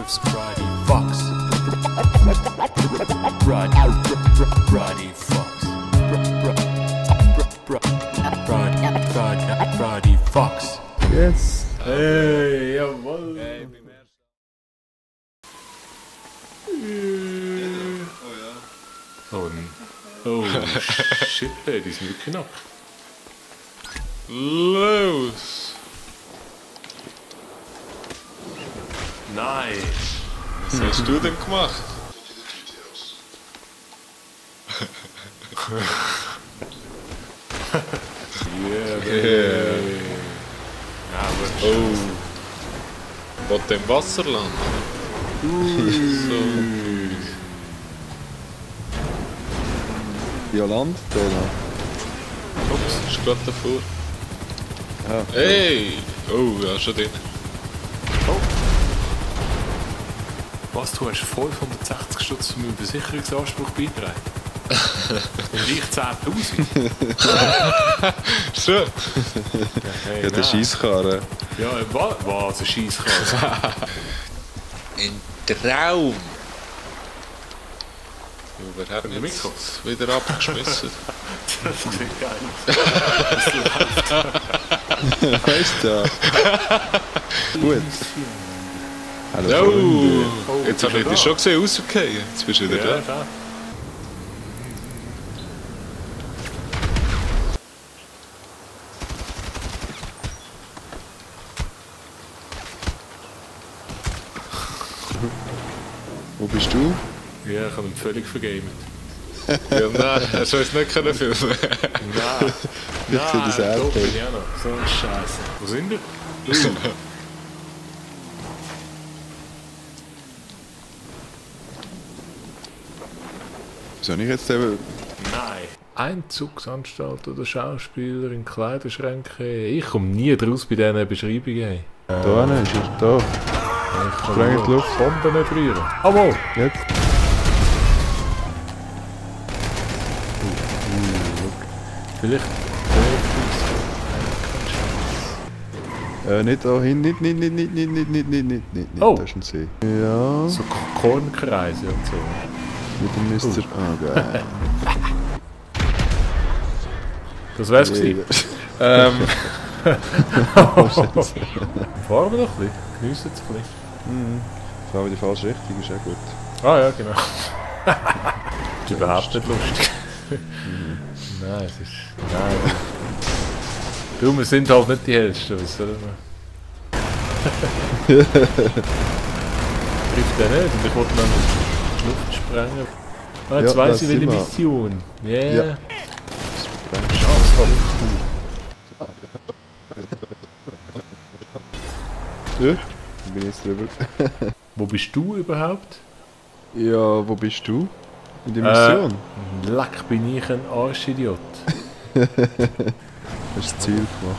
of sobriety. Fox. Brady Fox. Brady Fox. Yes. Hey, jawohl. Hey, beim ersten. Oh ja. Oh shit, ey, die sind wirklich nackt. Los! Nein. Was hast du denn gemacht? Yeah, baby. Ja, aber Oh. Wollt ihr im Wasser landen? So. Ja, Land, da noch. Ups, ist gerade davor. Ah, Hey! Oh, ja, schon drin. was, du hast 560 Stutz für meinen Versicherungsanspruch beigetragen? Und ich 10'000? Schon? Hey, ja, der Scheisskarre. Ja, was, ein Scheisskarre? Ein Traum! Ja, wer hat Können wir mich mitkommen? jetzt wieder abgeschmissen? Das sieht geil aus. Weißt du? Gut. Hallo, Oh! Oh, Jetzt habe ich bist du dich da? schon gesehen, rausgefallen. Jetzt bist du wieder Ja, da. klar. Wo bist du? Ja, ich habe ihn völlig vergamet. Ja, nein, hast du uns nicht filmen können. Nein, Ich sehe das nein, auch. doch bin ich auch noch. So ein Scheiße. Wo sind wir? Wieso nicht jetzt eben... Nein. Einzugsanstalt oder Schauspieler in Kleiderschränke. Ich komme nie draus bei diesen Beschreibungen. Da hinten ist er, da. Ich kann Spreng in nur die Luft. Bomben nicht rühren. Jawohl! Jetzt. Vielleicht... Nicht da hin, nicht. Oh. Das ist ein See. Ja, So Kornkreise und so. mit dem Mr. Ah, geil. Das wär's gewesen. Ja. Fahren wir noch ein bisschen. Geniessen es ein bisschen. Das war aber die falsche Richtung, ist auch gut. Ah ja, genau. Das ist überhaupt nicht lustig. Nein, es ist... Nein. Du, wir sind halt nicht die Hellsten, was soll man? Trifft der nicht und ich wollte dann in die Luft sprengen. Ah, jetzt Ja, weiss das ich, welche sind wir. Mission. Yeah. Ja. Ja, dann bin ich jetzt drüber. Wo bist du überhaupt? Ja, wo bist du? In der Mission? Leck, bin ich ein Arschidiot. Hast du das Ziel gemacht?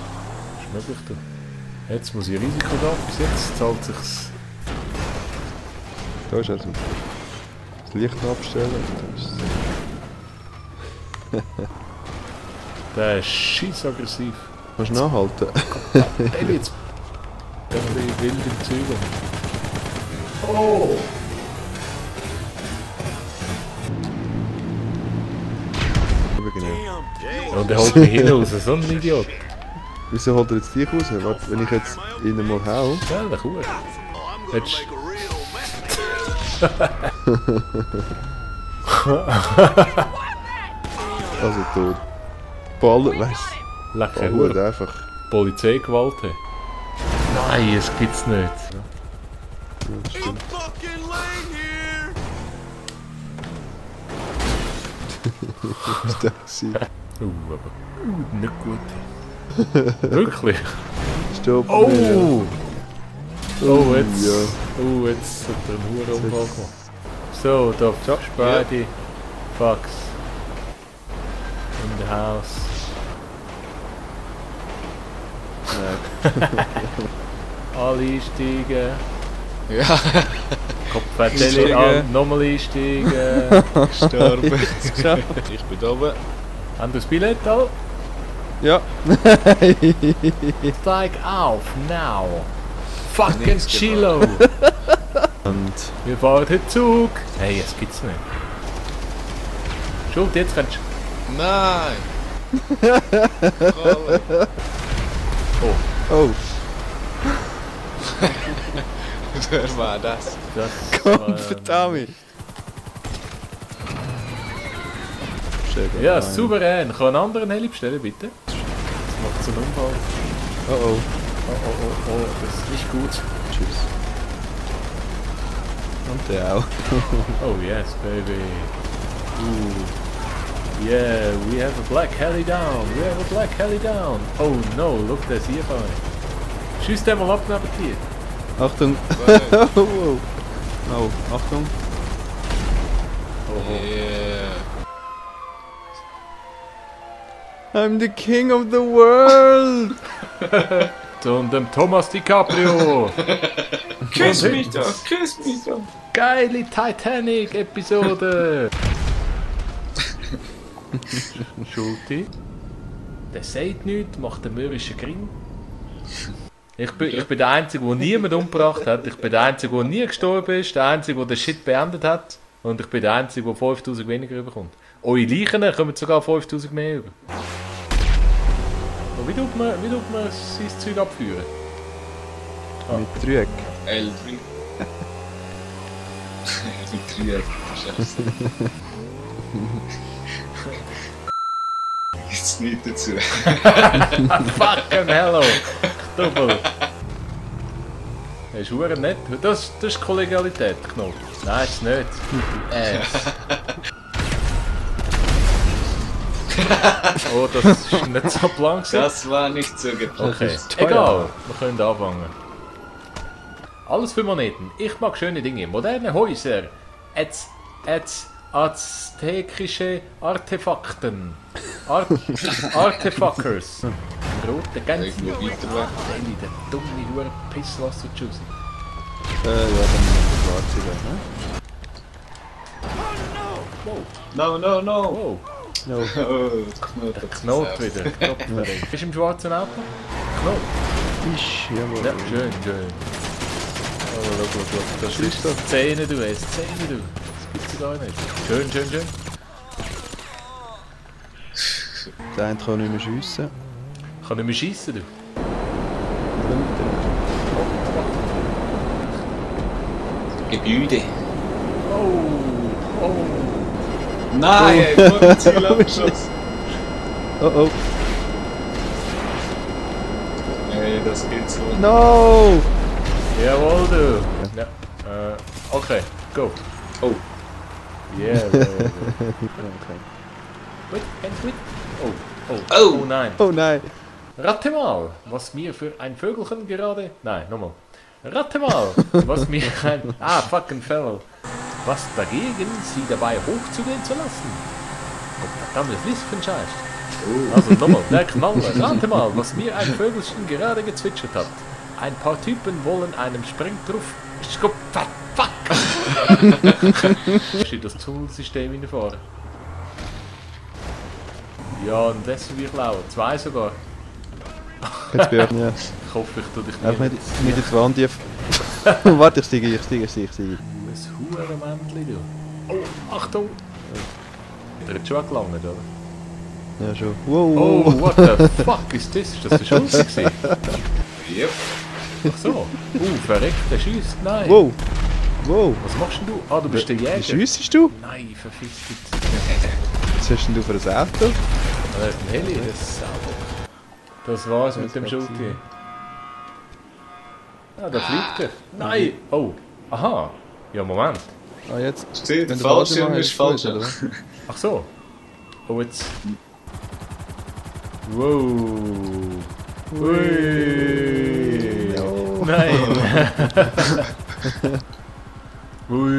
Ist möglich, du. Jetzt muss ich Risiko da, bis jetzt zahlt sich's. Da ist also das Licht abstellen. Da ist Der ist scheiss aggressiv. Kannst du nachhalten? Ey, jetzt. Der ist ein bisschen wild im Zügel. Oh! Genau. Und er holt mich hin raus, so ein Idiot. Wieso holt er jetzt dich raus? Warte, wenn ich jetzt ihn mal hau. Ja, der Kuh. Jetzt. Also tot. Ballen, weiss. Lecker Ballen Hure. einfach. Polizeigewalt. Hey. Nein, es gibt's nicht. Ja, das stimmt. Was ist das gewesen? Aber. Nicht gut. Wirklich? Stopp! Oh! Oh, jetzt. Ja. Oh, jetzt hat er einen Hurenunfall gemacht. So, da Spidey. Fox. In the house. Alle einsteigen. Ja, Kopfverteilung an, nochmal einsteigen. gestorben. Ich bin da oben. Haben du das Billett all? Ja! Steig auf, now! Fucking Nichts Chilo! Und Wir fahren den Zug. Hey, das gibt's nicht. Schuld, jetzt kannst du... Nein! Oh, oh, Wer war das? das komm, verdammt! Ja, souverän. Kann einen anderen Heli bestellen, bitte? Das macht so einen Unfall. Oh oh. Oh, das ist nicht gut. Tschüss. Und der auch. Oh yes, baby. Ooh. Yeah, we have a black heli down. We have a black heli down. Oh no, look, there's hier vorne. Schieß den mal ab neben dir. Achtung! Oh, oh. Oh, Achtung! Oh, Yeah. I'm the king of the world! Und dem Thomas DiCaprio. Küss mich doch! Küss mich doch! Geile Titanic-Episode. Schulti. Der sagt nichts, macht einen mürrischen Grin. Ich bin der Einzige, der niemand umgebracht hat. Ich bin der Einzige, der nie gestorben ist. Der Einzige, der den Shit beendet hat. Und ich bin der Einzige, der 5000 weniger bekommt. Eure Leichen kommen sogar 5000 mehr über. Und wie tut man sein Zeug abführen? Mit Trüg. L3. Mit 3 verschärfst. Gibt's nichts dazu. Fucking hello! Doppel! Das ist verdammt nett. Das ist Kollegialität, Knoth. Nein, ist nicht. Oh, das ist nicht so blank. Das war nicht so geplant. Okay, egal. Wir können anfangen. Alles für Moneten. Ich mag schöne Dinge. Moderne Häuser. Aztekische Artefakten. Artefuckers. Rote Gänse. Irgendwo weiter weg. Der dumme Hure Pisswasser Juicy. Ja, dann schwarze weg, ne? Wow. No. Wow. No. Oh, Der Knoth wieder. Bist du im schwarzen Auto? Knoth. Ich, jawohl. Ja, schön. Oh, look. Das ist Szene, du. Das gibt's gar nicht. Schön. Der eine kann nicht mehr schiessen. Kann nicht mehr schiessen, du. Gebäude. Oh. Nein, vor dem Ziel abgeschossen. Oh. Nee, das geht so. No! Jawohl, du. Ja. Okay, go. Oh. Yeah. Okay. Wait. Oh, nein. Oh nein! Rate mal, was mir für ein Vögelchen gerade... Nein, nochmal. Rate mal, was mir ein... fucking Fellow. Was dagegen, sie dabei hochzugehen zu lassen. Oh, verdammtes Lied für ein Scheiß. Also nochmal, der Knaller. Rate mal, was mir ein Vögelchen gerade gezwitschert hat. Ein paar Typen wollen einem Sprengtruff... Fuck! Steht das Tunnelsystem in der Fahrt. Ja, und das will ich klauen. 2 sogar. Jetzt gehört, ja. Ich hoffe, ich tue dich Einfach nicht. nicht ins Wand tief. Warte, ich steige. Ein Hurenmännchen, du. Oh, Achtung! Hat er jetzt schon gelangt, oder? Ja, schon. Wow. Oh, what the fuck ist das? Ist das der Schuss gewesen? Yep. Ach so. Verreckt, der schießt. Nein. Wow. Was machst denn du? Ah, du bist der Wie Jäger. schiessest du? Nein, verfickt. Was hast denn du für ein Auto? Das ist ein Heli, das ist sauber. Das war's mit dem Shooty. Ah, da fliegt er. Nein! Oh, aha. Ja, Moment. Ah, jetzt. Steht, der Wenn du Pause Fallschirm machst, ist falsch. gut, oder? Ach so. Oh, jetzt. Wow. Ui. No. Nein. Ui.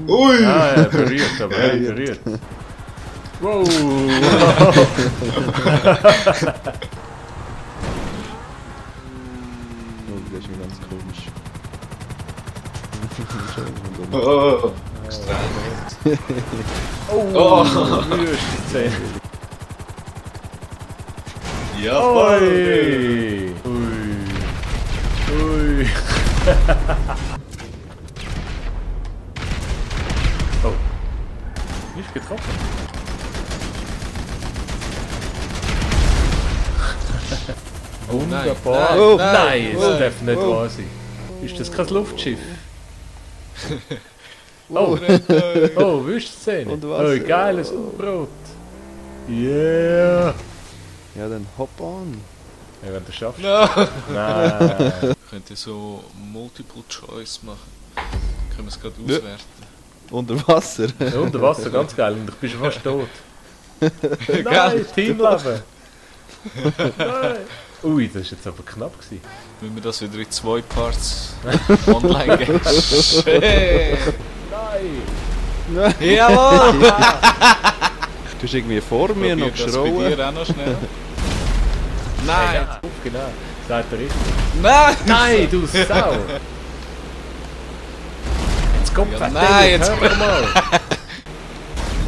Ui! Ah, er berührt, aber er berührt. Wow. Oh, das ist mir ganz komisch. Oh, Oh, wüste Zähne. Jawohl! Ui. Ui. Oh. Nicht getroffen. Wunderbar. Oh, nein, das darf nicht oh. wahr sein. Ist das kein Luftschiff? Oh, Oh, Wüstszene. Und Wasser. Oh, geiles Brot. Yeah. Ja, dann hop on. Ja, wenn du es schaffst. No. Nein. Könnt ihr so Multiple Choice machen? Können wir es gerade auswerten? Unter Wasser. Ja, unter Wasser, ganz geil. Und ich bin schon fast tot. Nein, Teamleben. Nein. Ui, das war jetzt aber knapp gewesen. Wenn wir das wieder in 2 Parts online gehen. Nein. Jawohl! Du hast irgendwie vor mir noch Probier das bei geschrauen. dir auch noch schnell. Nein. Nein! Genau. Sagt er richtig. Nein! Nein, du Sau. Jetzt kommt Ja, nein, jetzt hör mal.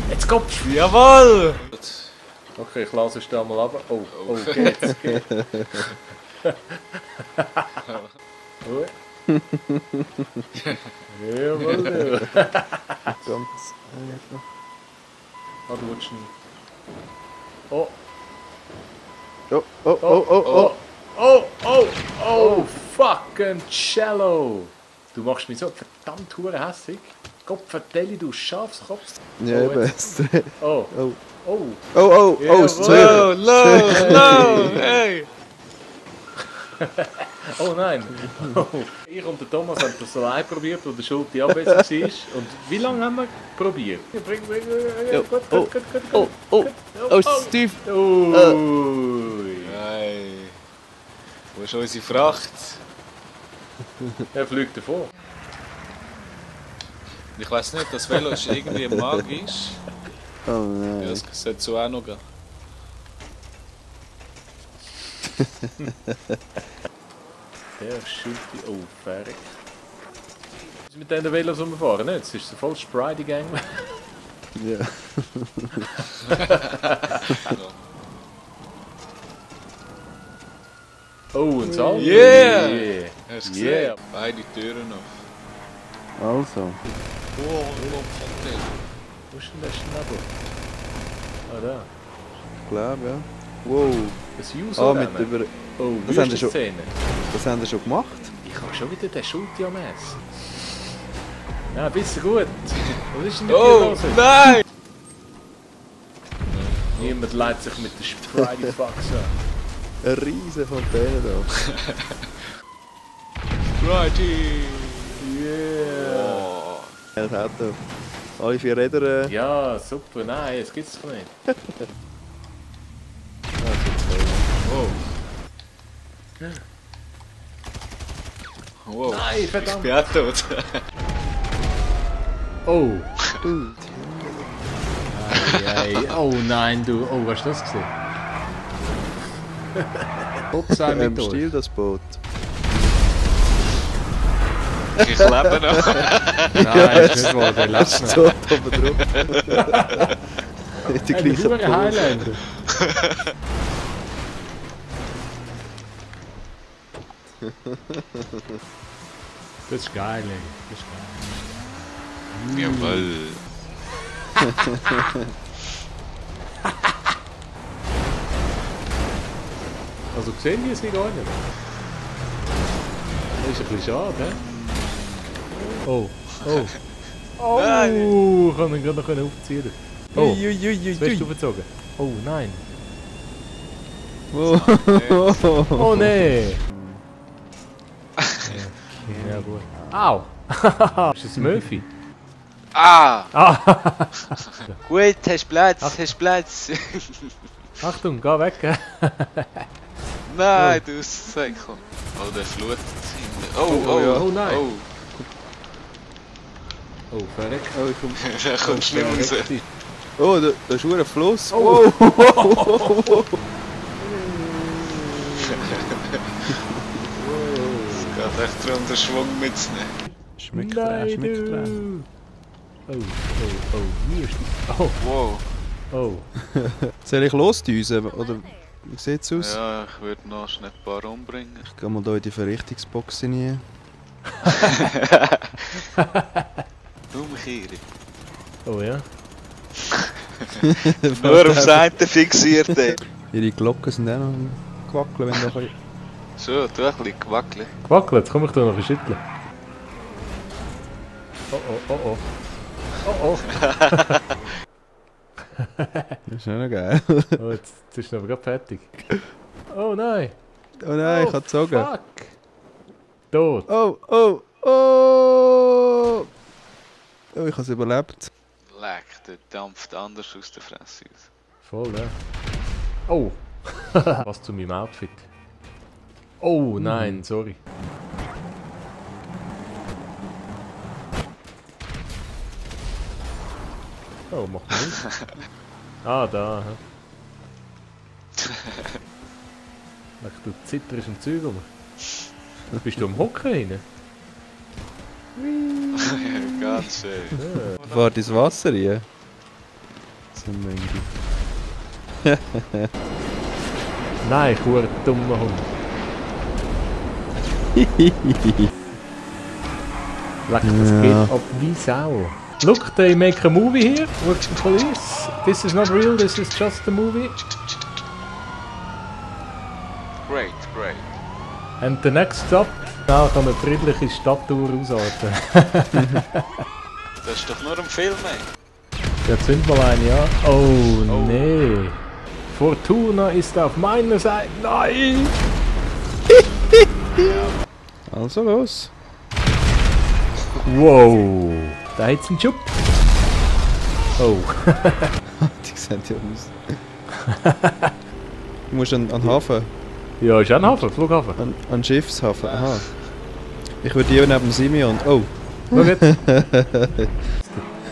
Jetzt kommst du. Jawohl! Okay, ich lasse es da mal ab. Oh, oh, geht's, geht. Oh. Jawohl, du. Ganz einfach. Ah, du willst ihn. Oh, Oh, oh, oh, oh, oh, oh. oh, oh, oh, fucking Cello. Du machst mich so verdammt hure hässig. Gott vertelle, du Schafskopf. Ja, Oh, eben. jetzt. Oh, Oh, oh. oh, oh, Ja, oh, es wohl. zwei. No! Hey! Oh nein! Oh. Ich und der Thomas haben das allein probiert, wo der Schulte abwesend war. Und wie lange haben wir probiert? Oh, oh, oh, oh, Steve. Ui. Nein! Wo ist unsere Fracht? Er fliegt davor. Ich weiss nicht, das Velo ist irgendwie magisch. Oh Ja, nein. das sollte so auch noch gehen. Der Schulte. Oh, fertig. Mit den Velos rumfahren, nicht? Es ist so voll Sprite-Gang. Ja. Oh, ein Salto. Yeah! Yeah! Hast du gesehen? Yeah. Beide Türen noch. Also. Oh, Fontaine. Wo ist denn der Schnabel? Ah, da. Ich glaube, ja. Wow. Das User. Ah, mit über... Oh, Das haben wir schon- Wüstenszene. Das haben wir schon gemacht? Ich habe schon wieder den Schulte am Essen. Ja, bist du gut. Was ist denn mit Oh, dir los? nein! Niemand leitet sich mit der Sprite-Fax an. Eine riesige Fontäne da. Righty! Yeah! Oh. Das Auto. Alle 4 Räder. Ja, super. Nein, das gibt's doch nicht. Oh. Wow. Nein, Ich verdammt. bin auch tot. Oh. Du. Ei, ei. Oh nein, du. Oh, hast du das gesehen? Gott sei mit euch. Stil das Boot. Ich lebe noch. Nein, ist nicht wahr, der lebt noch. So, oben drauf. Mit der Ein gleichen guter Pose. Highlander. Das ist geil, ey. Das ist geil. Jawohl. Also sehen die sie gar nicht. Das ist ein bisschen schade, hä? Oh, oh. Oh, ich kann ihn gerade noch aufziehen. Oh, jetzt wirst du verzogen. Oh nein. Wow. Oh nein. Ja gut. Au. Ist das Murphy? Ah! Ah. Gut, hast Platz, hast Platz. Achtung, geh weg. Nein, du Psycho. Oh, der flutet hinten. Oh, oh, ja. oh, Oh, nein. Oh, Oh, verreckt. Oh, ich komm. der kommt nicht mehr raus. Oh, da ist schon ein Fluss. Oh. Es geht echt darum, den Schwung mitzunehmen. Schmeckt Nein, schmeckt du. Oh, oh, oh, hier ist die. Oh, Wow. oh. Soll ich losdüsen? Oder wie sieht's aus? Ja, ich würde noch schnell ein paar umbringen. Ich gehe mal hier in die Verrichtungsbox rein. Umkehren. Oh ja. Nur aufs eine fixiert, ey. Ihre Glocken sind auch noch am Quackeln, wenn da So, tu ein bisschen gewackelt. Gewackelt, jetzt komm ich da noch ein schütteln. Oh oh, oh oh. Oh oh. Das ist auch noch geil. Oh, jetzt ist er aber gerade fertig. Oh nein. Oh nein, ich kann zogen. Fuck. Tot. Oh, oh, oh! Oh, ich habe es überlebt. Leck, der dampft anders aus der Fresse aus. Voll, ja. Oh. Was zu meinem Outfit. Oh nein, sorry. Oh, mach mal nicht. Ah, da. Leck, du zitterst im Zeug um. Bist du am Hocken rein? Ganz schön. Ja. Fahrt ins Wasser rein? So Möngi. Nein, ich war ein dummer Hund. Leck, das geht ab wie Sau. Look, they make a movie here, works for police. This is not real, this is just a movie. Great, great. And the next stop, da kann eine friedliche Stadttour ausarten. Das ist doch nur ein Film, ey. Ja, zünd mal einen, ja. Oh, nee. Fortuna ist auf meiner Seite. Nein! Also los. Wow. Da hat's einen Schub. Oh. Die sehen ja aus. Du musst an den Hafen. Ja, ist auch ein Hafen, Flughafen. An Schiffshafen, aha. Ich würde hier neben Simeon. Oh. Schau jetzt.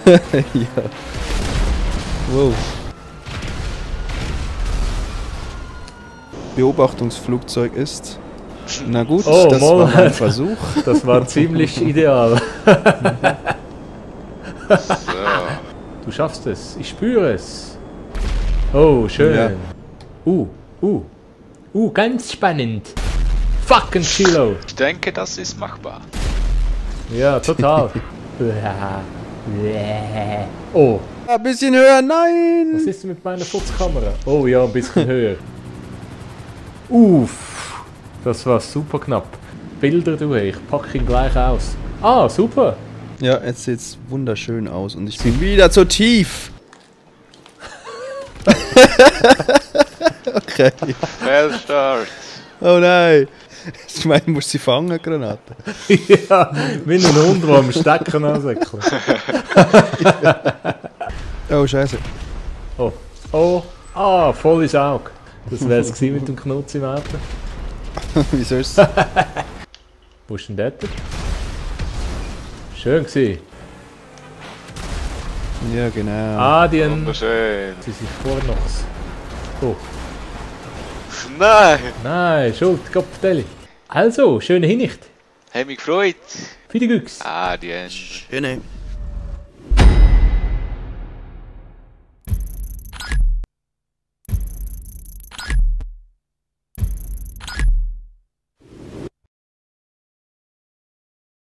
Ja. Wow. Beobachtungsflugzeug ist. Na gut, Oh, das mal. war ein Versuch. Das war ziemlich ideal. So. Du schaffst es, ich spüre es. Oh, schön. Ganz spannend. Fucking Chilo. Ich denke, das ist machbar. Ja, total. Oh, Ein bisschen höher, nein! was ist mit meiner Futzkamera? Oh ja, ein bisschen höher. Uff, das war super knapp. Bilder, du, ich pack ihn gleich aus. Ah, super. Ja, jetzt sieht's wunderschön aus und ich bin wieder zu tief. Okay. Fehlstart. Oh nein. Ich meine, du musst sie fangen, Granate. Ja, wie ein Hund, der am Stecken ansäckelt. Oh, scheiße. Oh, oh, ah, voll ins Auge. Das wär's gewesen mit dem Knutz im Auto. Wie soll's? Wo ist denn dort? Schön gewesen. Ja, genau. Ah, die Wunderschön. sie sind vor noch. Oh, Nein! nein, Schuld, Kopfdeli. Also, schöne Hinricht. Hat mich gefreut. Für die Güchs. Ah, die Ende. Schöne.